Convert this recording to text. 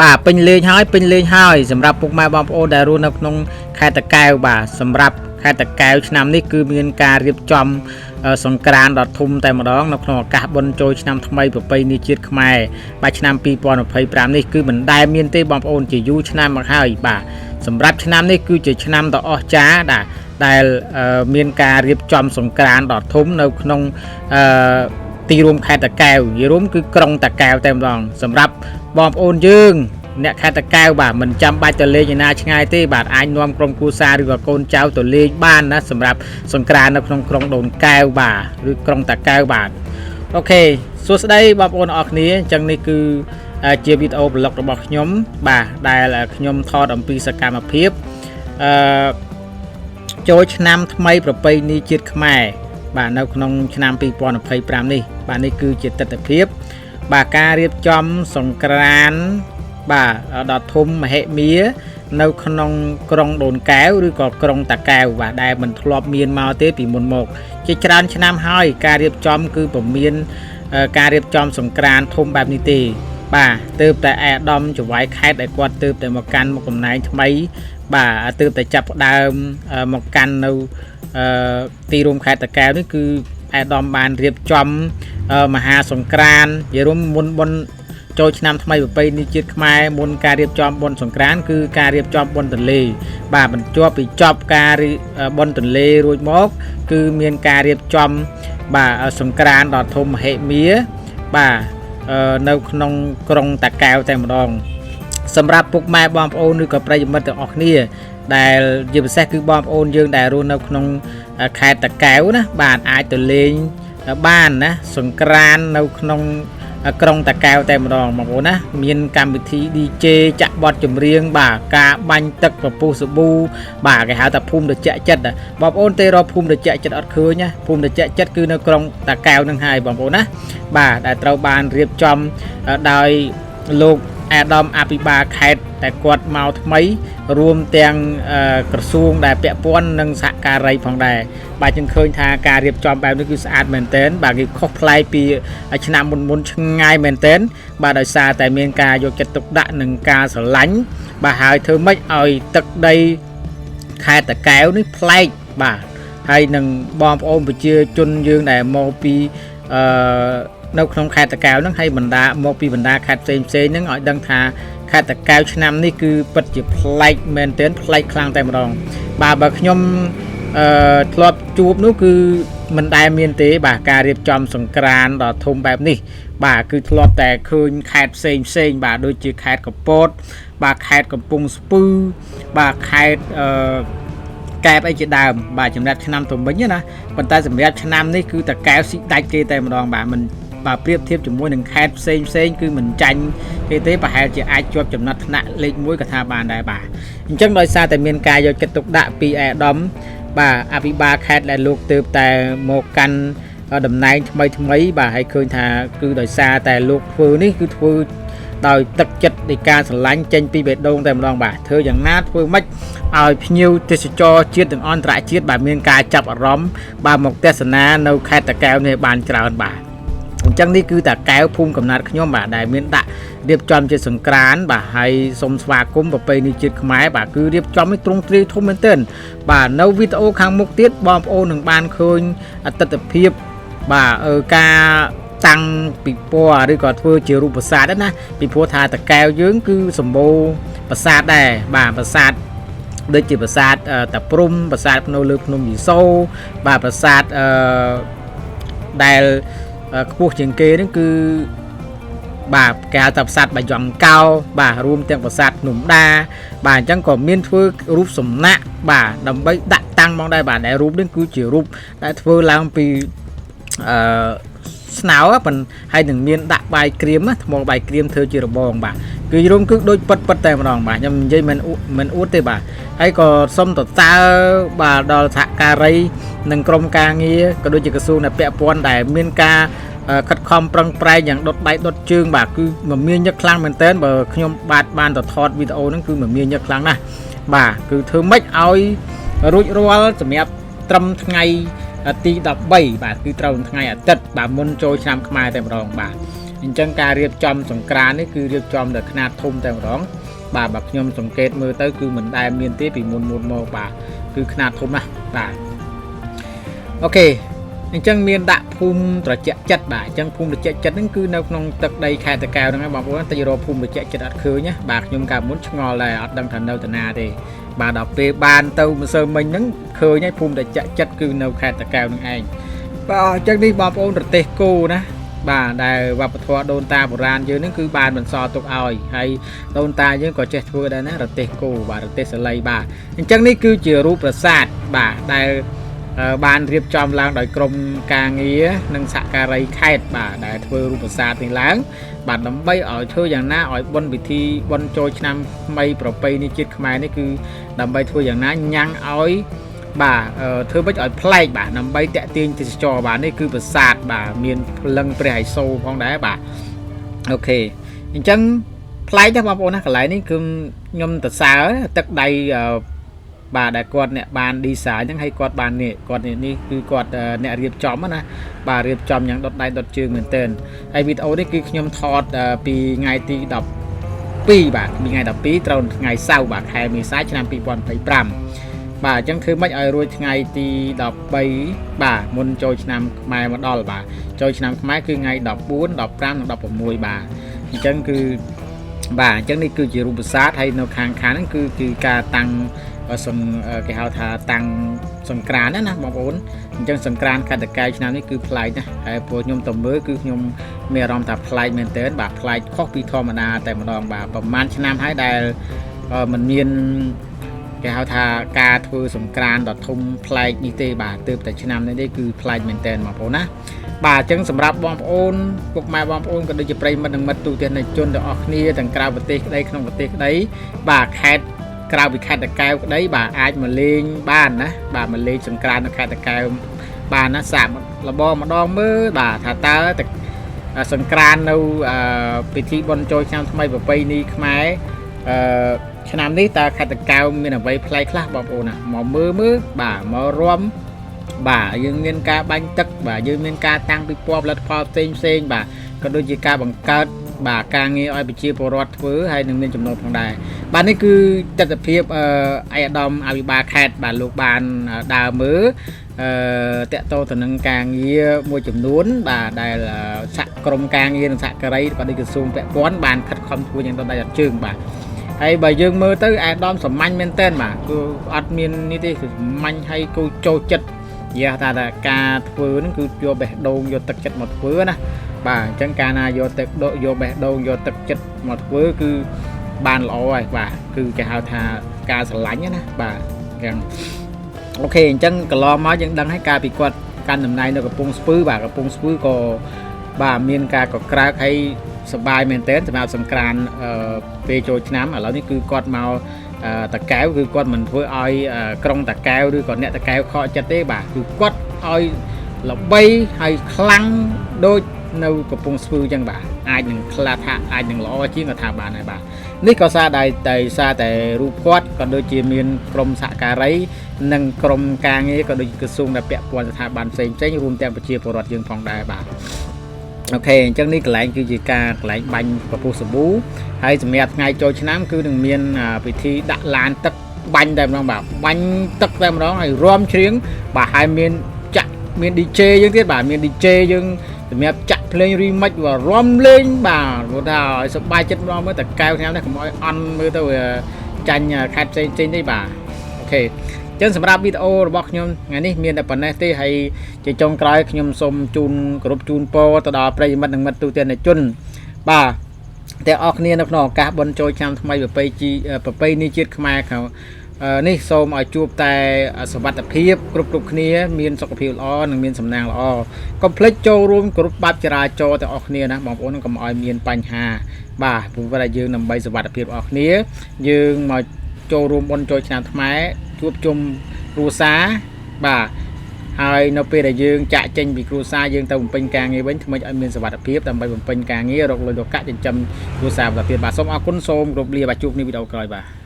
បាទពេញលេងហើយពេញលេងហើយសម្រាប់ពុកម៉ែបងប្អូនដែលរស់នៅក្នុងខេត្តតាកែវបាទសម្រាប់ខេត្តតាកែវឆ្នាំនេះគឺមានការរៀបចំសង្ក្រាន្តដ៏ធំតែម្ដងនៅក្នុងឱកាសបុណ្យចូលឆ្នាំថ្មីប្រពៃណីជាតិខ្មែរបាទឆ្នាំ2025នេះគឺមិនដែលមានទេបងប្អូនជាយូរឆ្នាំមកហើយបាទសម្រាប់ឆ្នាំនេះគឺជាឆ្នាំដ៏អស្ចារ្យដែលមានការរៀបចំសង្ក្រាន្តដ៏ធំនៅក្នុងអឺទីរួមខេត្តតាកែវនិយាយរួមគឺក្រុងតាកែវតែម្ដងសម្រាប់បងប្អូនយើងអ្នកខេត្តតាកែវបាទមិនចាំបាច់ទៅលេងឯណាឆ្ងាយទេបាទអាចនាំក្រុមគ្រួសារឬក៏កូនចៅទៅលេងបានណាសម្រាប់សង្ក្រាន្តនៅក្នុងក្រុងដូនកែវបាទឬក្រុងតាកែវបាទ OK សួស្តីបងប្អូនអរគ្នាអញ្ចឹងនេះគឺជាវីដេអូ vlog របស់ខ្ញុំបាទដែលខ្ញុំថតអំពីសកម្មភាពអឺចូលឆ្នាំថ្មីប្រពៃណីជាតិខ្មែរបាទនៅក្នុងឆ្នាំ2025នេះបាទនេះគឺជាទស្សនភាពបាទការរៀបចំសង្ក្រាន្តបាទដ៏ធំមហិមានៅក្នុងក្រុងដូនកែវឬក៏ក្រុងតាកែវបាទដែលមិនធ្លាប់មានមកទេពីមុនមកជាច្រើនឆ្នាំហើយការរៀបចំគឺពុំមានការរៀបចំសង្ក្រាន្តធំបែបនេះទេបាទទើបតែអាដាមចវាយខេតដែលគាត់ទើបតែមកកាន់មកតំណែងថ្មីបាទទើបតែចាប់ផ្ដើមមកកាន់នៅទីរួមខេត្តតាកែវនេះគឺអាដាមបានរៀបចំមហាសង្ក្រាន្តនិយាយរួមមុនបុណ្យចូលឆ្នាំថ្មីប្រពៃណីជាតិខ្មែរមុនការរៀបចំបុណ្យសង្ក្រាន្តគឺការរៀបចំបុណ្យទន្លេបាទបន្ទាប់ពីចប់ការបុណ្យទន្លេរួចមកគឺមានការរៀបចំបាទសង្ក្រាន្តដ៏ធំមហិមាបាទនៅក្នុងក្រុងតាកែវតែម្ដងសម្រាប់ពុកម៉ែបងប្អូនឬក៏ប្រិយមិត្តទាំងអស់គ្នាដែលជាពិសេសគឺបងប្អូនយើងដែលរស់នៅក្នុងខេត្តតាកែវណាបាទអាចទៅលេងបានណាសង្ក្រាន្តនៅក្នុងក្រុងតាកែវតែម្ដងបងប្អូនណាមានកម្មវិធី DJ ចាក់បទចម្រៀងបាទការបាញ់ទឹកពពុះសាប៊ូបាទគេហៅថាភូមិត្រជាក់ចិត្តបងប្អូនទេរកភូមិត្រជាក់ចិត្តអត់ឃើញណាភូមិត្រជាក់ចិត្តគឺនៅក្រុងតាកែវនឹងហើយបងប្អូនណាបាទដែលត្រូវបានរៀបចំដោយលោកអាដាមអភិបាលខេត្តតែគាត់មកថ្មីរួមទាំងក្រសួងដែលពាក់ព័ន្ធនិងសហការីផងដែរបាទយើងឃើញថាការរៀបចំបែបនេះគឺស្អាតមែនទែនបាទគេខុសប្លែកពីឆ្នាំមុនមុនឆ្ងាយមែនទែនបាទដោយសារតែមានការយកចិត្តទុកដាក់និងការស្រឡាញ់បាទហើយធ្វើម៉េចឲ្យទឹកដីខេត្តតាកែវនេះប្លែកបាទហើយនឹងបងប្អូនប្រជាជនយើងដែលមកពីអឺនៅក្នុងខេត្តតាកែវហ្នឹងហើយបណ្ដាមកពីបណ្ដាខេត្តផ្សេងផ្សេងហ្នឹងឲ្យដឹងថាខេត្តតាកែវឆ្នាំនេះគឺពិតជាប្លែកមែនទែនប្លែកខ្លាំងតែម្ដងបាទបើខ្ញុំអឺធ្លាប់ជួបនោះគឺមិនដែលមានទេបាទការរៀបចំសង្ក្រាន្តដ៏ធំបែបនេះបាទគឺធ្លាប់តែឃើញខេត្តផ្សេងផ្សេងបាទដូចជាខេត្តកពតបាទខេត្តកំពង់ស្ពឺបាទខេត្តអឺកែបអីជាដើមបាទសម្រាប់ឆ្នាំទៅវិញណាប៉ុន្តែសម្រាប់ឆ្នាំនេះគឺតាកែវស៊ីដាច់គេតែម្ដងបាទមិនបាទប្រៀបធៀបជាមួយនឹងខេត្តផ្សេងផ្សេងគឺមិនចាញ់គេទេប្រហែលជាអាចជាប់ចំណាត់ថ្នាក់លេខ1ក៏ថាបានដែរបាទអញ្ចឹងដោយសារតែមានការយកចិត្តទុកដាក់ពីអាដាមបាទអភិបាលខេត្តដែលលោកទើបតែមកកាន់តំណែងថ្មីថ្មីបាទហើយឃើញថាគឺដោយសារតែលោកធ្វើនេះគឺធ្វើដោយទឹកចិត្តនៃការស្រឡាញ់ចេញពីបេះដូងតែម្ដងបាទធ្វើយ៉ាងណាធ្វើម៉េចឲ្យភ្ញៀវទេសចរជាតិនិងអន្តរជាតិបាទមានការចាប់អារម្មណ៍បាទមកទស្សនានៅខេត្តតាកែវនេះបានច្រើនបាទអញ្ចឹងនេះគឺតាកែវភូមិកំណត់ខ្ញុំបាទដែលមានដាក់រៀបចំជាសង្ក្រាន្តបាទហើយសូមស្វាគមន៍ប្រពៃណីជាតិខ្មែរបាទគឺរៀបចំឲ្យទ្រង់ទ្រាយធំមែនទែនបាទនៅវីដេអូខាងមុខទៀតបងប្អូននឹងបានឃើញអតិថិភាពបាទការតាំងពិព័រណ៍ឬក៏ធ្វើជារូបប្រាសាទណាពីព្រោះថាតាកែវយើងគឺសម្បូរប្រាសាទដែរបាទប្រាសាទដូចជាប្រាសាទតាព្រំប្រាសាទនៅលើភ្នំយីសូបាទប្រាសាទអឺដែលខ្ពស់ជាងគេហ្នឹងគឺបាទគេហៅថាប្រាសាទបាយ៉ង់កោបាទរួមទាំងប្រាសាទភ្នំដាបាទអញ្ចឹងក៏មានធ្វើរូបសំណាក់បាទដើម្បីដាក់តាំងមកដែរបាទដែលរូបនេះគឺជារូបដែលធ្វើឡើងពីអឺស្នោប៉ុន្តែហើយនឹងមានដាក់បាយក្រៀមថ្មបាយក្រៀមធ្វើជារបងបាទគឺរួមគឺដូចពិតពិតតែម្ដងបាទខ្ញុំនិយាយមិនមិនអួតទេបាទហើយក៏សុំតើបាទដល់សហការីនិងក្រុមការងារក៏ដូចជាក្រសួងដែលពាក់ព័ន្ធដែលមានការខិតខំប្រឹងប្រែងយ៉ាងដុតដៃដុតជើងបាទគឺមមាញឹកខ្លាំងមែនតើបើខ្ញុំបាទបានទៅថតវីដេអូហ្នឹងគឺមមាញឹកខ្លាំងណាស់បាទគឺធ្វើម៉េចឲ្យរួចរាល់សម្រាប់ត្រឹមថ្ងៃទី13បាទគឺត្រូវថ្ងៃអាទិត្យបាទមុនចូលឆ្នាំខ្មែរតែម្ដងបាទអ អញ្ចឹងការរៀបចំសង្ក្រាននេះគឺរៀបចំដោយខ្នាតធំតែម្ដងបាទបើខ្ញុំសង្កេតមើលទៅគឺមិនដែលមានទេពីមុនមុនមកបាទគឺខ្នាតធំណាស់បាទ OK អញ្ចឹងមានដាក់ភូមិត្រជាក់ចិត្តបាទអញ្ចឹងភូមិត្រជាក់ចិត្តហ្នឹងគឺនៅក្នុងទឹកដីខេត្តតាកែវហ្នឹងឯងបងប្អូនតែរកភូមិត្រជាក់ចិត្តអត់ឃើញណាបាទខ្ញុំកាលមុនឆ្ងល់ដែរអត់ដឹងថានៅតាណាទេបាទដល់ពេលបានទៅម្សិលមិញហ្នឹងឃើញហើយភូមិត្រជាក់ចិត្តគឺនៅខេត្តតាកែវហ្នឹងឯងបាទអញ្ចឹងនេះបងប្អូនរទេះគោណាបាទដែលវប្បធម៌ដូនតាបុរាណយើងហ្នឹងគឺបានបន្សល់ទុកឲ្យហើយដូនតាយើងក៏ចេះធ្វើដែរណារទេះគោបាទរទេះសាលីបាទអញ្ចឹងនេះគឺជារូបប្រាសាទបាទដែល បានរៀបចំឡើងដោយក្រុមការងារនិងសហការីខេត្តបាទដែលធ្វើរូបប្រាសាទនេះឡើងបាទដើម្បីឲ្យធ្វើយ៉ាងណាឲ្យបុណ្យពិធីបុណ្យចូលឆ្នាំថ្មីប្រពៃណីជាតិខ្មែរនេះគឺដើម្បីធ្វើយ៉ាងណាញ៉ាំងឲ្យបាទធ្វើម៉េចឲ្យប្លែកបាទដើម្បីតាក់ទាញទេសចរបាទនេះគឺប្រាសាទបាទមានភ្លឹងព្រះហិសូផងដែរបាទ OK អញ្ចឹងប្លែកណាស់បងប្អូនណាកន្លែងនេះគឺខ្ញុំទៅសើទឹកដៃបាទដែលគាត់អ្នកបាន design ហ្នឹងហើយគាត់បាននេះគាត់នេះគឺគាត់អ្នករៀបចំណាបាទរៀបចំយ៉ាងដុតដៃដុតជើងមែនទែនហើយវីដេអូនេះគឺខ្ញុំថតពីថ្ងៃទី12បាទពីថ្ងៃ12ត្រូវថ្ងៃសៅរ៍បាទខែមេសាឆ្នាំ2025បាទអញ្ចឹងធ្វើម៉េចឲ្យរួចថ្ងៃទី13បាទមុនចូលឆ្នាំខ្មែរមកដល់បាទចូលឆ្នាំខ្មែរគឺថ្ងៃ14 15និង16បាទអញ្ចឹងគឺបាទអញ្ចឹងនេះគឺជារូបប្រាសាទហើយនៅខាងខាងហ្នឹងគឺគឺការតាំងសង្គេហៅថាតាំងសង្ក្រានណាណាបងប្អូនអញ្ចឹងសង្ក្រានខេត្តតាកែវឆ្នាំនេះគឺប្លែកណាស់ហើយព្រោះខ្ញុំទៅមើលគឺខ្ញុំមានអារម្មណ៍ថាប្លែកមែនទែនបាទប្លែកខុសពីធម្មតាតែម្ដងបាទប្រហែលឆ្នាំហើយដែលมันមានគេហៅថាការធ្វើសង្ក្រានដ៏ធំប្លែកនេះទេបាទទើបតែឆ្នាំនេះទេគឺប្លែកមែនទែនបងប្អូនណាបាទអញ្ចឹងសម្រាប់បងប្អូនពុកម៉ែបងប្អូនក៏ដូចជាប្រិយមិត្តនិងមិត្តទូទាំងជនទាំងអស់គ្នាទាំងក្រៅប្រទេសក្តីក្នុងប្រទេសក្តីបាទខេត្តក្រៅពីខេត្តតាកែវក្តីបាទអាចមកលេងបានណាបាទមកលេងសង្ក្រាននៅខេត្តតាកែវបានណាសាកល្បងម្ដងមើលបាទថាតើសង្ក្រាននៅពិធីបុណ្យចូលឆ្នាំថ្មីប្រពៃណីខ្មែរអឺឆ្នាំនេះតើខេត្តតាកែវមានអ្វីប្លែកខ្លះបងប្អូនណាមកមើលមើលបាទមករំបាទយើងមានការបាញ់ទឹកបាទយើងមានការតាំងពិព័រណ៍ផលិតផលផ្សេងផ្សេងបាទក៏ដូចជាការបង្កើតបាទការងារឲ្យប្រជាពលរដ្ឋធ្វើហើយនឹងមានចំណូលផងដែរបាទនេះគឺទស្សនភាពឯកឧត្តមអភិបាលខេត្តបាទលោកបានដើរមើលអឺតកតទៅនឹងការងារមួយចំនួនបាទដែលសហក្រុមការងារនិងសហការីក៏ដូចក្រសួងពាក់ព័ន្ធបានខិតខំធ្វើយ៉ាងដុតដៃដុតជើងបាទហើយបើយើងមើលទៅឯកឧត្តមសាមញ្ញមែនតើបាទគឺអត់មាននេះទេគឺសាមញ្ញហើយគូចូលចិត្តនិយាយថាការធ្វើហ្នឹងគឺយកបេះដូងយកទឹកចិត្តមកធ្វើណាបាទអញ្ចឹងកាលណាយកទឹកដកយកបេះដូងយកទឹកចិត្តមកធ្វើគឺបានល្អហើយបាទគឺគេហៅថាការស្រឡាញ់ណាបាទអញ្ចឹង OK អញ្ចឹងកន្លងមកយើងដឹងហើយកាលពីគាត់កាន់តំណែងនៅកំពង់ស្ពឺបាទកំពង់ស្ពឺក៏បាទមានការកក្រើកហើយសប្បាយមែនទែនសម្រាប់សង្ក្រានពេលចូលឆ្នាំឥឡូវនេះគឺគាត់មកតាកែវគឺគាត់មិនធ្វើឲ្យក្រុងតាកែវឬក៏អ្នកតាកែវខកចិត្តទេបាទគឺគាត់ឲ្យល្បីហើយខ្លាំងដូចនៅកំពង់ស្ពឺអញ្ចឹងបាទអាចនឹងខ្លះថាអាចនឹងល្អជាងក៏ថាបានដែរបាទនេះក៏សារតែតែសារតែរូបគាត់ក៏ដូចជាមានក្រុមសហការីនិងក្រុមការងារក៏ដូចក្រសួងដែលពាក់ព័ន្ធស្ថាប័នផ្សេងផ្សេងរួមទាំងប្រជាពលរដ្ឋយើងផងដែរបាទ OK អញ្ចឹងនេះកន្លែងគឺជាការកន្លែងបាញ់ពពុះសាប៊ូហើយសម្រាប់ថ្ងៃចូលឆ្នាំគឺនឹងមានពិធីដាក់ឡានទឹកបាញ់តែម្ដងបាទបាញ់ទឹកតែម្ដងហើយរាំច្រៀងបាទហើយមានចាក់មាន DJ យើងទៀតបាទមាន DJ យើងសម្រាប់ចាក់ភ្លេង remix បាទរាំលេងបាទព្រោះថាឲ្យសប្បាយចិត្តម្ដងមើលតែកែវខ្ញុំនេះកុំឲ្យអន់មើលទៅវាចាញ់ខេត្តផ្សេងផ្សេងទេបាទ OK ចឹងសម្រាប់វីដេអូរបស់ខ្ញុំថ្ងៃនេះមានតែប៉ុណ្ណេះទេហើយជាចុងក្រោយខ្ញុំសូមជូនគោរពជូនពរទៅដល់ប្រិយមិត្តនិងមិត្តទូទាំងជនបាទទាំងអស់គ្នានៅក្នុងឱកាសបុណ្យចូលឆ្នាំថ្មីប្រពៃជីប្រពៃណីជាតិខ្មែរខាងនេះសូមឲ្យជួបតែសុវត្ថិភាពគ្រប់គ្រប់គ្នាមានសុខភាពល្អនិងមានសំណាងល្អកុំភ្លេចចូលរួមគ្រប់បាបចរាចរណ៍ទាំងអស់គ្នាណាបងប្អូនកុំឲ្យមានបញ្ហាបាទព្រោះថាយើងដើម្បីសុវត្ថិភាពអស់គ្នាយើងមកចូលរួមបុណ្យចូលឆ្នាំខ្មែរជួបជុំគ្រួសារបាទហើយនៅពេលដែលយើងចាក់ចេញពីគ្រួសារយើងទៅបំពេញការងារវិញធ្វើម៉េចឲ្យមានសុវត្ថិភាពដើម្បីបំពេញការងាររកលុយរកកាក់ចិញ្ចឹមគ្រួសារបន្តទៀតបាទសូមអរគុណសូមគោរពលាបាទជួបគ្នាវីដេអូក្រោយបាទ។